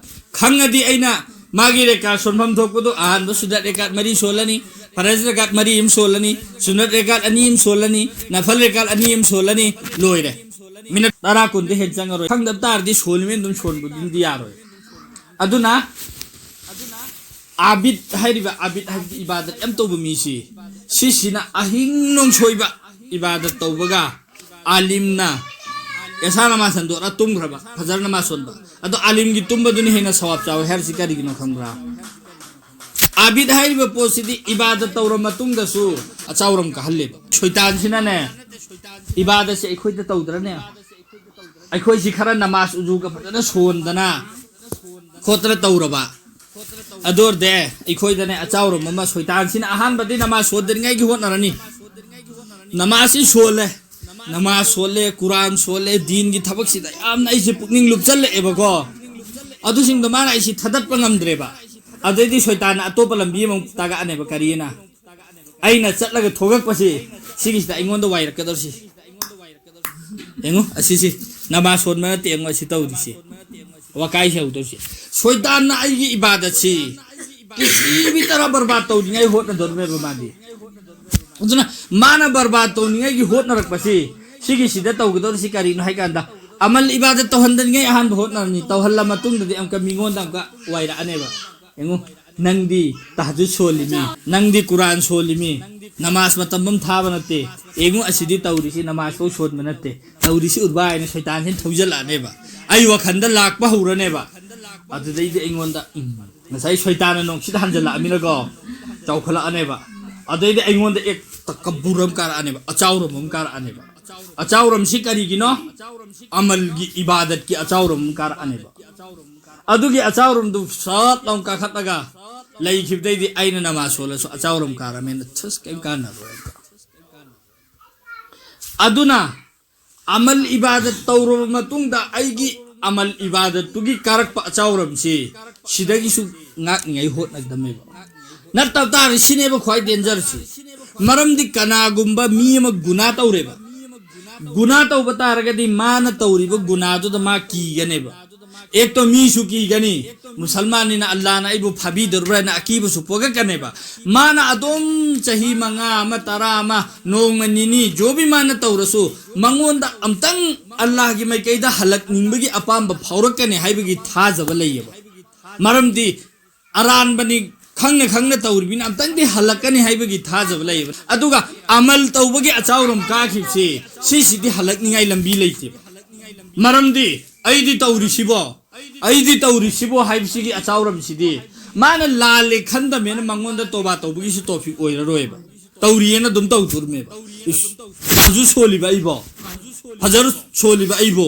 ꯈꯪꯉꯗꯤ ꯑꯩꯅ ꯃꯥꯒꯤ ꯔꯦꯀꯥꯠ ꯁꯣꯟꯐꯝ ꯊꯣꯛꯄꯗꯣ, ꯑꯍꯥꯟꯕ ꯁꯨꯅꯠ ꯔꯦꯀꯥꯠ ꯃꯔꯤ ꯁꯣꯜꯂꯅꯤ, ꯐꯔꯖ ꯔꯦꯀꯥꯠ ꯃꯔꯤ ꯑꯃ ꯁꯣꯜꯂꯅꯤ, ꯁꯨꯅꯠ ꯔꯦꯀꯥꯠ ꯑꯅꯤ ꯑꯃ ꯁꯣꯜꯂꯅꯤ, ꯅꯐꯜ ꯔꯦꯀꯥꯠ ꯑꯅꯤ ꯑꯃ ꯁꯣꯜꯂꯅꯤ, ꯂꯣꯏꯔꯦ꯫ ꯃꯤꯅꯠ ꯇꯔꯥ ꯀꯨꯟꯗꯤ ꯍꯦꯟ ꯆꯪꯉꯔꯣꯏ꯫ ꯈꯪꯗꯕ ꯇꯥꯔꯗꯤ ꯁꯣꯜꯂꯤꯃꯦꯅ ꯑꯗꯨꯝ ꯁꯣꯟꯕꯗꯨꯝꯗꯤ ꯌꯥꯔꯣꯏ꯫ ꯑꯗꯨꯅ ꯑꯥꯕꯤꯗ ꯍꯥꯏꯔꯤꯕ, ꯑꯥꯕꯤꯗ ꯍꯥꯏꯕꯗꯤ ꯏꯕꯥꯗꯠ ꯌꯥꯝ ꯇꯧꯕ ꯃꯤꯁꯤ, ꯁꯤꯁꯤꯅ ꯑꯍꯤꯡ ꯅꯣꯡꯁꯣꯏꯕ ꯏꯕꯥꯗꯠ ꯇꯧꯕꯒ, ꯑꯥꯂꯤꯝꯅ ꯑꯦꯁꯥ ꯅꯃꯥꯖ ꯍꯟꯗꯣꯛꯑ ꯇꯨꯝꯈ꯭ꯔꯕ, ꯐꯖꯔ ꯅꯃꯥꯖ ꯁꯣꯟꯕ꯫ ꯑꯗꯣ ꯑꯥꯂꯤꯝꯒꯤ ꯇꯨꯝꯕꯗꯨꯅ ꯍꯦꯟꯅ ꯁꯋꯥꯕ ꯆꯥꯎꯋꯦ ꯍꯥꯏꯔꯤꯁꯤ ꯀꯔꯤꯒꯤꯅꯣ ꯈꯪꯕ꯭ꯔꯥ? ꯑꯥꯕꯤꯗ ꯍꯥꯏꯔꯤꯕ ꯄꯣꯠꯁꯤꯗꯤ ꯏꯕꯥꯗꯠ ꯇꯧꯔ ꯃꯇꯨꯡꯗꯁꯨ ꯑꯆꯥꯎꯔꯝ ꯀꯥꯍꯜꯂꯦꯕ꯫ ꯁꯣꯏꯇꯥꯟꯁꯤꯅꯅꯦ, ꯏꯕꯥꯗꯠꯁꯦ ꯑꯩꯈꯣꯏꯗ ꯇꯧꯗ꯭ꯔꯅꯦ, ꯑꯩꯈꯣꯏꯁꯤ ꯈꯔ ꯅꯃꯥꯖ ꯎꯖꯨꯒ ꯐꯖꯅ ꯁꯣꯟꯗꯅ ꯈꯣꯠꯇꯅ ꯇꯧꯔꯕ, ꯑꯗꯨ ꯑꯣꯏꯔꯗꯤ ꯑꯩꯈꯣꯏꯗꯅꯦ ꯑꯆꯥꯎꯔꯝ ꯑꯃ, ꯁꯣꯏꯇꯥꯟꯁꯤꯅ ꯑꯍꯥꯟꯕꯗꯤ ꯅꯃꯥꯖ ꯁꯣꯟꯗꯅꯤꯡꯉꯥꯏꯒꯤ ꯍꯣꯠꯅꯔꯅꯤ꯫ ꯅꯃꯥꯖꯁꯤ ꯁꯣꯜꯂꯦ, ꯅꯃꯥꯖ ꯁꯣꯜꯂꯦ, ꯀꯨꯔꯥꯟ ꯁꯣꯜꯂꯦ, ꯗꯤꯟꯒꯤ ꯊꯕꯛꯁꯤꯗ ꯌꯥꯝꯅ ꯑꯩꯁꯦ ꯄꯨꯛꯅꯤꯡ ꯂꯨꯞꯆꯜꯂꯛꯑꯦꯕꯀꯣ꯫ ꯑꯗꯨꯁꯤꯡꯗꯣ ꯃꯥꯅ ꯑꯩꯁꯤ ꯊꯥꯗꯠꯄ ꯉꯝꯗ꯭ꯔꯦꯕ꯫ ꯑꯗꯩꯗꯤ ꯁꯣꯏꯇꯥꯟꯅ ꯑꯇꯣꯞꯄ ꯂꯝꯕꯤ ꯑꯃꯃꯨꯛ ꯇꯥꯛꯂꯛꯑꯅꯦꯕ꯫ ꯀꯔꯤꯅ? ꯑꯩꯅ ꯆꯠꯂꯒ ꯊꯣꯛꯂꯛꯄꯁꯤ ꯁꯤꯒꯤꯁꯤꯗ ꯑꯩꯉꯣꯟꯗ ꯋꯥꯏꯔꯛꯀꯗꯧꯔꯤꯁꯤ꯫ ꯌꯦꯡꯉꯨ ꯑꯁꯤꯁꯤ, ꯅꯃꯥꯖ ꯁꯣꯟꯕ ꯅꯠꯇꯦ꯫ ꯌꯦꯡꯉꯨ ꯑꯁꯤ ꯇꯧꯔꯤꯁꯤ, ꯋꯥꯀꯥꯏꯁꯤ ꯍꯧꯗꯧꯔꯤꯁꯤ꯫ ꯁꯣꯏꯇꯥꯟꯅ ꯑꯩꯒꯤ ꯏꯕꯥꯗꯠꯁꯤ ꯀꯤꯁꯤꯕꯤ ꯇꯔꯥ ꯕꯔꯕꯥꯗ ꯇꯧꯅꯤꯡꯉꯥꯏ ꯍꯣꯠꯅꯗꯧꯔꯤꯕꯅꯦꯕ ꯃꯥꯗꯤ꯫ ꯑꯗꯨꯅ ꯃꯥꯅ ꯕꯔꯕꯥꯗ ꯇꯧꯅꯤꯡꯉꯥꯏꯒꯤ ꯍꯣꯠꯅꯔꯛꯄꯁꯤ, ꯁꯤꯒꯤꯁꯤꯗ ꯇꯧꯒꯗꯧꯔꯤꯁꯤ ꯀꯔꯤꯅꯣ ꯍꯥꯏ ꯀꯥꯟꯗ, ꯑꯃꯜ ꯏꯕꯥꯗꯠ ꯇꯧꯍꯟꯗꯅꯤꯡꯉꯥꯏ ꯑꯍꯥꯟꯕ ꯍꯣꯠꯅꯔꯅꯤ꯫ ꯇꯧꯍꯜꯂ ꯃꯇꯨꯡꯗꯗꯤ ꯑꯃꯨꯛꯀ ꯃꯤꯉꯣꯟꯗ ꯑꯃꯨꯛꯀ ꯋꯥꯏꯔꯛꯑꯅꯦꯕ꯫ ꯌꯦꯡꯉꯨ, ꯅꯪꯗꯤ ꯇꯍꯖꯨꯗ ꯁꯣꯜꯂꯤꯃꯤ, ꯅꯪꯗꯤ ꯀꯨꯔꯥꯟ ꯁꯣꯜꯂꯤꯃꯤ, ꯅꯃꯥꯖ ꯃꯇꯝ ꯑꯃ ꯊꯥꯕ ꯅꯠꯇꯦ꯫ ꯌꯦꯡꯉꯨ ꯑꯁꯤꯗꯤ ꯇꯧꯔꯤꯁꯤ, ꯅꯃꯥꯖ ꯐꯥꯎ ꯁꯣꯟꯕ ꯅꯠꯇꯦ, ꯇꯧꯔꯤꯁꯤ ꯎꯔꯕꯥ ꯍꯥꯏꯅ ꯁꯣꯏꯇꯥꯟꯁꯤꯅ ꯊꯧꯖꯜꯂꯛꯑꯅꯦꯕ꯫ ꯑꯩ ꯋꯥꯈꯜꯗ ꯂꯥꯛꯄ ꯍꯧꯔꯅꯦꯕ꯫ ꯑꯗꯨꯗꯩꯗꯤ ꯑꯩꯉꯣꯟꯗ, ꯎꯝ, ꯉꯁꯥꯏ ꯁꯣꯏꯇꯥꯟꯅ ꯅꯣꯡꯁꯤꯗ ꯍꯟꯖꯜꯂꯛꯑꯃꯤꯅꯀꯣ, ꯆꯥꯎꯈꯠꯂꯛꯑꯅꯦꯕ꯫ ꯑꯗꯩꯗꯤ ꯑꯩꯉꯣꯟꯗ ꯑꯦꯛ ꯇꯀꯕꯨꯔ ꯑꯃ ꯀꯥꯔꯛꯑꯅꯦꯕ, ꯑꯆꯥꯎꯔꯝ ꯑꯃ ꯀꯥꯔꯛꯑꯅꯦꯕ꯫ ꯑꯆꯥꯎꯔꯝꯁꯤ ꯀꯔꯤꯒꯤꯅꯣ? ꯑꯃꯜꯒꯤ ꯏꯕꯥꯗꯠꯀꯤ ꯑꯆꯥꯎꯔꯝ ꯑꯃ ꯀꯥꯔꯛꯑꯅꯦꯕ꯫ ꯑꯗꯨꯒꯤ ꯑꯆꯥꯎꯔꯝꯗꯨ ꯁꯠ ꯂꯥꯎ ꯀꯥꯈꯠꯂꯒ ꯂꯩꯈꯤꯕꯗꯩꯗꯤ ꯑꯩꯅ ꯅꯃꯥꯖ ꯁꯣꯜꯂꯁꯨ ꯑꯆꯥꯎꯔꯝ ꯀꯥꯔꯃꯦꯅ ꯊꯁ ꯀꯩꯝ ꯀꯥꯟꯅꯔꯣꯏ꯫ ꯑꯗꯨꯅ ꯑꯃꯜ ꯏꯕꯥꯗꯠ ꯇꯧꯔꯕ ꯃꯇꯨꯡꯗ ꯑꯩꯒꯤ ꯑꯃꯜ ꯏꯕꯥꯗꯠꯇꯨꯒꯤ ꯀꯥꯔꯛꯄ ꯑꯆꯥꯎꯔꯝꯁꯤ ꯁꯤꯗꯒꯤꯁꯨ ꯉꯥꯛꯅꯤꯡꯉꯥꯏ ꯍꯣꯠꯅꯒꯗꯕꯅꯦꯕ꯫ ꯅꯠꯇꯕ ꯇꯥꯔꯗꯤ ꯁꯤꯅꯦꯕ ꯈ꯭ꯋꯥꯏ ꯗꯦꯟꯖꯔꯁꯤ꯫ ꯃꯔꯝꯗꯤ ꯀꯅꯥꯒꯨꯝꯕ ꯃꯤ ꯑꯃ ꯒꯨꯅꯥ ꯇꯧꯔꯦꯕ, ꯒꯨꯅꯥ ꯇꯧꯕ ꯇꯥꯔꯒꯗꯤ ꯃꯥꯅ ꯇꯧꯔꯤꯕ ꯒꯨꯅꯥꯗꯨꯗ ꯃꯥ ꯀꯤꯒꯅꯦꯕ꯫ ꯑꯦꯛꯇꯣ ꯃꯤꯁꯨ ꯀꯤꯒꯅꯤ, ꯃꯨꯁꯜꯃꯥꯟꯅꯤꯅ ꯑꯜꯂꯥꯅ ꯑꯩꯕꯨ ꯐꯥꯕꯤꯗꯧꯔꯤꯕ꯭ꯔꯥ ꯍꯥꯏꯅ ꯑꯀꯤꯕꯁꯨ ꯄꯣꯛꯂꯛꯀꯅꯦꯕ꯫ ꯃꯥꯅ ꯑꯗꯨꯝ ꯆꯍꯤ ꯃꯉꯥ ꯑꯃ, ꯇꯔꯥ ꯑꯃ, ꯅꯣꯡꯃ ꯅꯤꯅꯤ ꯖꯣꯕꯤ ꯃꯥꯅ ꯇꯧꯔꯁꯨ, ꯃꯉꯣꯟꯗ ꯑꯝꯇꯪ ꯑꯜꯂꯥꯍꯒꯤ ꯃꯥꯏꯀꯩꯗ ꯍꯜꯂꯛꯅꯤꯡꯕꯒꯤ ꯑꯄꯥꯝꯕ ꯐꯥꯎꯔꯛꯀꯅꯤ ꯍꯥꯏꯕꯒꯤ ꯊꯥꯖꯕ ꯂꯩꯌꯦꯕ꯫ ꯃꯔꯝꯗꯤ ꯑꯔꯥꯟꯕꯅꯤ ꯈꯪꯅ ꯈꯪꯅ ꯇꯧꯔꯤꯕꯅꯤꯅ ꯑꯝꯇꯪꯗꯤ ꯍꯜꯂꯛꯀꯅꯤ ꯍꯥꯏꯕꯒꯤ ꯊꯥꯖꯕ ꯂꯩꯌꯦꯕ꯫ ꯑꯗꯨꯒ ꯑꯃꯜ ꯇꯧꯕꯒꯤ ꯑꯆꯥꯎꯔꯝ ꯀꯥꯈꯤꯕꯁꯤ, ꯁꯤꯁꯤꯗꯤ ꯍꯜꯂꯛꯅꯤꯡꯉꯥꯏ ꯂꯝꯕꯤ ꯂꯩꯇꯦꯕ꯫ ꯃꯔꯝꯗꯤ ꯑꯩꯗꯤ ꯇꯧꯔꯤꯁꯤꯕꯣ, ꯑꯩꯗꯤ ꯇꯧꯔꯤꯁꯤꯕꯣ ꯍꯥꯏꯕꯁꯤꯒꯤ ꯑꯆꯥꯎꯔꯝꯁꯤꯗꯤ ꯃꯥꯅ ꯂꯥꯜꯂꯦ ꯈꯟꯗꯃꯦꯅ ꯃꯉꯣꯟꯗ ꯇꯣꯕꯥ ꯇꯧꯕꯒꯤꯁꯨ ꯇꯣꯐꯤꯛ ꯑꯣꯏꯔꯔꯣꯏꯕ꯫ ꯇꯧꯔꯤꯑꯅ ꯑꯗꯨꯝ ꯇꯧꯗꯣꯔꯤꯃꯦꯕ꯫ ꯏꯁ, ꯀꯥꯖꯨ ꯁꯣꯜꯂꯤꯕ ꯑꯩꯕꯣ, ꯐꯖꯔ ꯁꯣꯜꯂꯤꯕ ꯑꯩꯕꯣ,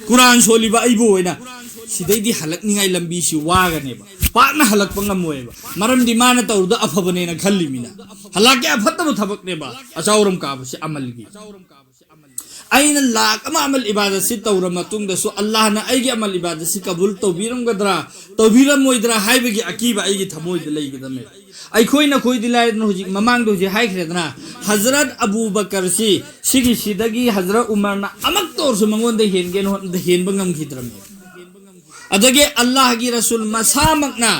ꯀꯨꯔꯥꯟ ꯁꯣꯜꯂꯤꯕ ꯑꯩꯕꯣ ꯍꯥꯏꯅ ꯁꯤꯗꯩꯗꯤ ꯍꯜꯂꯛꯅꯤꯡꯉꯥꯏ ꯂꯝꯕꯤꯁꯤ ꯋꯥꯒꯅꯦꯕ꯫ ꯄꯥꯛꯅ ꯍꯜꯂꯛꯄ ꯉꯝꯃꯣꯏꯕ꯫ ꯃꯔꯝꯗꯤ ꯃꯥꯅ ꯇꯧꯔꯨꯗ ꯑꯐꯕꯅꯦꯅ ꯈꯜꯂꯤꯃꯤꯅ꯫ ꯍꯜꯂꯛꯀꯦ ꯑꯐꯠꯇꯕ ꯊꯕꯛꯅꯦꯕ ꯑꯆꯥꯎꯔꯝ ꯀꯥꯕꯁꯤ ꯑꯃꯜꯒꯤ꯫ ꯑꯩꯅ ꯂꯥꯛ ꯑꯃ ꯑꯃꯜ ꯏꯕꯥꯗꯠꯁꯤ ꯇꯧꯔ ꯃꯇꯨꯡꯗꯁꯨ ꯑꯜꯂꯥꯍꯅ ꯑꯩꯒꯤ ꯑꯃꯜ ꯏꯕꯥꯗꯠꯁꯤ ꯀꯕꯨꯜ ꯇꯧꯕꯤꯔꯝꯒꯗ꯭ꯔꯥ, ꯇꯧꯕꯤꯔꯝꯃꯣꯏꯗ꯭ꯔꯥ ꯍꯥꯏꯕꯒꯤ ꯑꯀꯤꯕ ꯑꯩꯒꯤ ꯊꯃꯣꯏꯗ ꯂꯩꯒꯗꯕꯅꯦ꯫ ꯑꯩꯈꯣꯏ ꯅꯈꯣꯏꯗꯤ ꯂꯥꯏꯗꯅ ꯍꯧꯖꯤꯛ ꯃꯃꯥꯡꯗ ꯍꯧꯖꯤꯛ ꯍꯥꯏꯈ꯭ꯔꯦꯗꯅ, ꯍꯖꯔꯠ ꯑꯕꯨ ꯕꯀꯔꯁꯤ ꯁꯤꯒꯤꯁꯤꯗꯒꯤ ꯍꯖꯔꯠ ꯎꯃꯔꯅ ꯑꯃꯛꯇ ꯑꯣꯏꯔꯁꯨ ꯃꯉꯣꯟꯗ ꯍꯦꯟꯒꯦꯅ ꯍꯣꯠꯅꯕꯗ ꯍꯦꯟꯕ ꯉꯝꯈꯤꯗ꯭ꯔꯕꯅꯦ꯫ ꯑꯗꯒꯤ ꯑꯜꯂꯥꯍꯒꯤ ꯔꯁꯨꯜ ꯃꯁꯥꯃꯛꯅ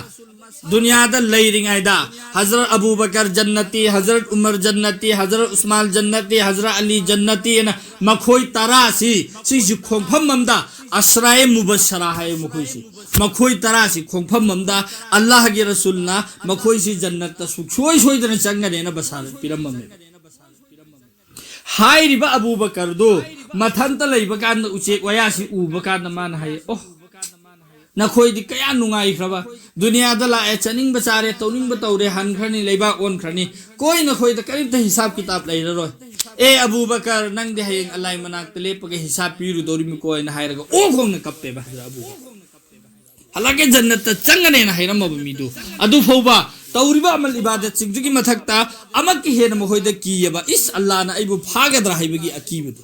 ꯗꯨꯅꯤꯌꯥꯗ ꯂꯩꯔꯤꯉꯩꯗ ꯍꯖꯔꯠ ꯑꯕꯨ ꯕꯀꯔ ꯖꯟꯅꯇꯤ, ꯍꯖꯔꯠ ꯎꯃꯔ ꯖꯟꯅꯇꯤ, ꯍꯖꯔꯠ ꯎꯁꯃꯥꯟ ꯖꯟꯅꯇꯤ, ꯍꯖꯔꯠ ꯑꯂꯤ ꯖꯟꯅꯇꯤ ꯑꯅ ꯃꯈꯣꯏ ꯇꯔꯥꯁꯤ ꯁꯤꯁꯤ ꯈꯣꯡꯐꯝ ꯑꯝꯗ ꯑꯁ꯭ꯔꯥꯌꯦ ꯃꯨꯕꯁꯔꯥ ꯍꯥꯏꯌꯦ ꯃꯈꯣꯏꯁꯤ꯫ ꯃꯈꯣꯏ ꯇꯔꯥꯁꯤ ꯈꯣꯡꯐꯝ ꯑꯝꯗ ꯑꯜꯂꯥꯍꯒꯤ ꯔꯁꯨꯜꯅ ꯃꯈꯣꯏꯁꯤ ꯖꯟꯅꯠꯇ ꯁꯨꯡꯁꯣꯏ ꯁꯣꯏꯗꯅ ꯆꯪꯒꯅꯦꯅ ꯕꯁꯥꯔꯠ ꯄꯤꯔꯝꯃꯝꯃꯦ꯫ ꯍꯥꯏꯔꯤꯕ ꯑꯕꯨ ꯕꯀꯔꯗꯨ ꯃꯊꯟꯇ ꯂꯩꯕ ꯀꯥꯟꯗ ꯎꯆꯦꯛ ꯋꯥꯌꯥꯁꯤ ꯎꯕ ꯀꯥꯟꯗ ꯃꯥꯅ ꯍꯥꯏꯌꯦ, "ꯑꯣ, ꯅꯈꯣꯏꯗꯤ ꯀꯌꯥ ꯅꯨꯡꯉꯥꯏꯈ꯭ꯔꯕ, ꯗꯨꯅꯤꯌꯥꯗ ꯂꯥꯛꯑꯦ, ꯆꯥꯅꯤꯡꯕ ꯆꯥꯔꯦ, ꯇꯧꯅꯤꯡꯕ ꯇꯧꯔꯦ, ꯍꯟꯈ꯭ꯔꯅꯤ, ꯂꯩꯕꯥꯛ ꯑꯣꯟꯈ꯭ꯔꯅꯤ, ꯀꯣꯏ ꯅꯈꯣꯏꯗ ꯀꯔꯤꯝꯇ ꯍꯤꯁꯥꯕ ꯀꯤꯇꯥꯕ ꯂꯩꯔꯔꯣꯏ꯫ ꯑꯦ ꯑꯕꯨ ꯕꯀꯔ, ꯅꯪꯗꯤ ꯍꯌꯦꯡ ꯑꯜꯂꯥꯍ ꯃꯅꯥꯛꯇ ꯂꯦꯞꯄꯒ ꯍꯤꯁꯥꯕ ꯄꯤꯔꯨꯗꯧꯔꯤꯃꯤꯀꯣ" ꯍꯥꯏꯅ ꯍꯥꯏꯔꯒ ꯑꯣ ꯈꯣꯡꯅ ꯀꯞꯄꯦꯕ ꯍꯖꯔꯠ ꯑꯕꯨ ꯕꯀꯔ꯫ ꯍꯜꯂꯛꯀꯦ ꯖꯟꯅꯠꯇ ꯆꯪꯒꯅꯦꯅ ꯍꯥꯏꯔꯝꯃꯕ ꯃꯤꯗꯨ ꯑꯗꯨ ꯐꯥꯎꯕ ꯇꯧꯔꯤꯕ ꯑꯃꯜ ꯏꯕꯥꯗꯠꯁꯤꯡꯗꯨꯒꯤ ꯃꯊꯛꯇ ꯑꯃꯛꯀ ꯍꯦꯟꯅ ꯃꯈꯣꯏꯗ ꯀꯤꯌꯦꯕ, "ꯏꯁ, ꯑꯜꯂꯥꯍꯅ ꯑꯩꯕꯨ ꯐꯥꯒꯗ꯭ꯔꯥ" ꯍꯥꯏꯕꯒꯤ ꯑꯀꯤꯕꯗꯨ꯫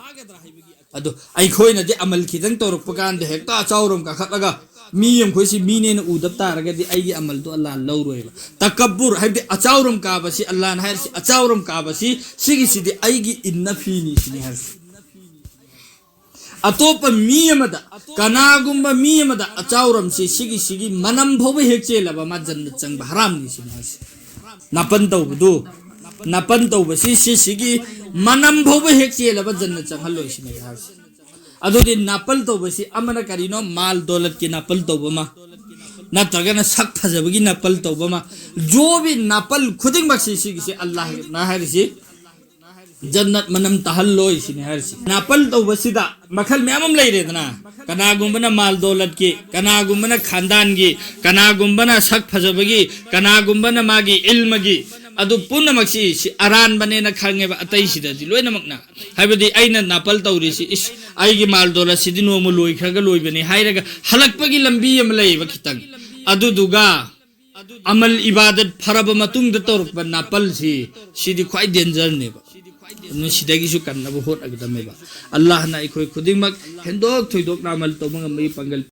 ꯑꯗꯣ ꯑꯩꯈꯣꯏꯅꯗꯤ ꯑꯃꯜ ꯈꯤꯇꯪ ꯇꯧꯔꯛꯄ ꯀꯥꯟꯗ ꯍꯦꯛꯇ ꯑꯆꯥꯎꯔꯝ ꯀꯥꯈꯠꯂꯒ ꯃꯤ ꯑꯃꯈꯣꯏꯁꯤ ꯃꯤꯅꯦꯅ ꯎꯗꯕ ꯇꯥꯔꯒꯗꯤ ꯑꯩꯒꯤ ꯑꯃꯜꯗꯣ ꯑꯜꯂꯥꯍꯅ ꯂꯧꯔꯣꯏꯕ꯫ ꯇꯀꯕꯨꯔ ꯍꯥꯏꯕꯗꯤ ꯑꯆꯥꯎꯔꯝ ꯀꯥꯕꯁꯤ, ꯑꯜꯂꯥꯍꯅ ꯍꯥꯏꯔꯤꯁꯤ ꯑꯆꯥꯎꯔꯝ ꯀꯥꯕꯁꯤ ꯁꯤꯒꯤꯁꯤꯗꯤ ꯑꯩꯒꯤ ꯏꯟꯅ ꯐꯤꯅꯤ ꯁꯤꯅꯤ ꯍꯥꯏꯔꯤꯁꯤ꯫ ꯑꯇꯣꯞꯄ ꯃꯤ ꯑꯃꯗ, ꯀꯅꯥꯒꯨꯝꯕ ꯃꯤ ꯑꯃꯗ ꯑꯆꯥꯎꯔꯝꯁꯤ ꯁꯤꯒꯤ ꯁꯤꯒꯤ ꯃꯅꯝ ꯐꯥꯎꯕ ꯍꯦꯛ ꯆꯦꯜꯂꯕ ꯃꯥ ꯖꯟꯅꯠ ꯆꯪꯕ ꯍꯔꯥꯝꯅꯤ ꯁꯤꯅꯤ ꯍꯥꯏꯁꯤ꯫ ꯅꯥꯄꯟ ꯇꯧꯕꯗꯨ, ꯅꯥꯄꯟ ꯇꯧꯕꯁꯤ ꯁꯤ ꯁꯤꯒꯤ ꯃꯅꯝ ꯐꯥꯎꯕ ꯍꯦꯛ ꯆꯦꯜꯂꯕ ꯖꯟꯅꯠ ꯆꯪꯍꯜꯂꯣꯏ ꯁꯤꯅꯤ ꯍꯥꯏꯁꯤ꯫ ꯑꯗꯨꯗꯤ ꯅꯥꯄꯜ ꯇꯧꯕꯁꯤ ꯑꯃꯅ ꯀꯔꯤꯅꯣ? ꯃꯥꯜ ꯗꯣꯂꯠꯀꯤ ꯅꯥꯄꯜ ꯇꯧꯕ ꯑꯃ, ꯅꯠꯇ꯭ꯔꯒꯅ ꯁꯛ ꯐꯖꯕꯒꯤ ꯅꯥꯄꯜ ꯇꯧꯕ ꯑꯃ, ꯖꯣꯕꯤ ꯅꯥꯄꯜ ꯈꯨꯗꯤꯡꯃꯛꯁꯤ ꯁꯤꯒꯤꯁꯤ ꯑꯜꯂꯥꯍꯅ ꯍꯥꯏꯔꯤꯁꯤ ꯖꯟꯅꯠ ꯃꯅꯝ ꯇꯥꯍꯜꯂꯣꯏ ꯁꯤꯅꯤ ꯍꯥꯏꯔꯤꯁꯤ꯫ ꯅꯥꯄꯜ ꯇꯧꯕꯁꯤꯗ ꯃꯈꯜ ꯃꯌꯥꯝ ꯑꯃ ꯂꯩꯔꯦꯗꯅ, ꯀꯅꯥꯒꯨꯝꯕꯅ ꯃꯥꯜ ꯗꯣꯂꯠꯀꯤ, ꯀꯅꯥꯒꯨꯝꯕꯅ ꯈꯥꯟꯗꯥꯟꯒꯤ, ꯀꯅꯥꯒꯨꯝꯕꯅ ꯁꯛ ꯐꯖꯕꯒꯤ, ꯀꯅꯥꯒꯨꯝꯕꯅ ꯃꯥꯒꯤ ꯏꯜꯃꯒꯤ, ꯑꯗꯨ ꯄꯨꯝꯅꯃꯛꯁꯤ ꯁꯤ ꯑꯔꯥꯟꯕꯅꯦꯅ ꯈꯪꯉꯦꯕ ꯑꯇꯩꯁꯤꯗꯗꯤ ꯂꯣꯏꯅꯃꯛꯅ꯫ ꯍꯥꯏꯕꯗꯤ ꯑꯩꯅ ꯅꯥꯄꯜ ꯇꯧꯔꯤꯁꯤ, ꯏꯁ, ꯑꯩꯒꯤ ꯃꯥꯜ ꯗꯣꯂꯠꯁꯤꯗꯤ ꯅꯣꯡꯃ ꯂꯣꯏꯈ꯭ꯔꯒ ꯂꯣꯏꯕꯅꯤ ꯍꯥꯏꯔꯒ ꯍꯜꯂꯛꯄꯒꯤ ꯂꯝꯕꯤ ꯑꯃ ꯂꯩꯌꯦꯕ ꯈꯤꯇꯪ꯫ ꯑꯗꯨꯗꯨꯒ ꯑꯃꯜ ꯏꯕꯥꯗꯠ ꯐꯔꯕ ꯃꯇꯨꯡꯗ ꯇꯧꯔꯛꯄ ꯅꯥꯄꯜꯁꯤ, ꯁꯤꯗꯤ ꯈ꯭ꯋꯥꯏ ꯗꯦꯟꯖꯔꯅꯦꯕ꯫ ꯑꯗꯨꯅ ꯁꯤꯗꯒꯤꯁꯨ ꯀꯟꯅꯕ ꯍꯣꯠꯅꯒꯗꯕꯅꯦꯕ꯫ ꯑꯜꯂꯥꯍꯅ ꯑꯩꯈꯣꯏ ꯈꯨꯗꯤꯡꯃꯛ ꯍꯦꯟꯗꯣꯛ ꯊꯣꯏꯗꯣꯛꯅ ꯑꯃꯜ ꯇꯧꯕ ꯉꯝꯕꯒꯤ ꯄꯥꯡꯒꯜ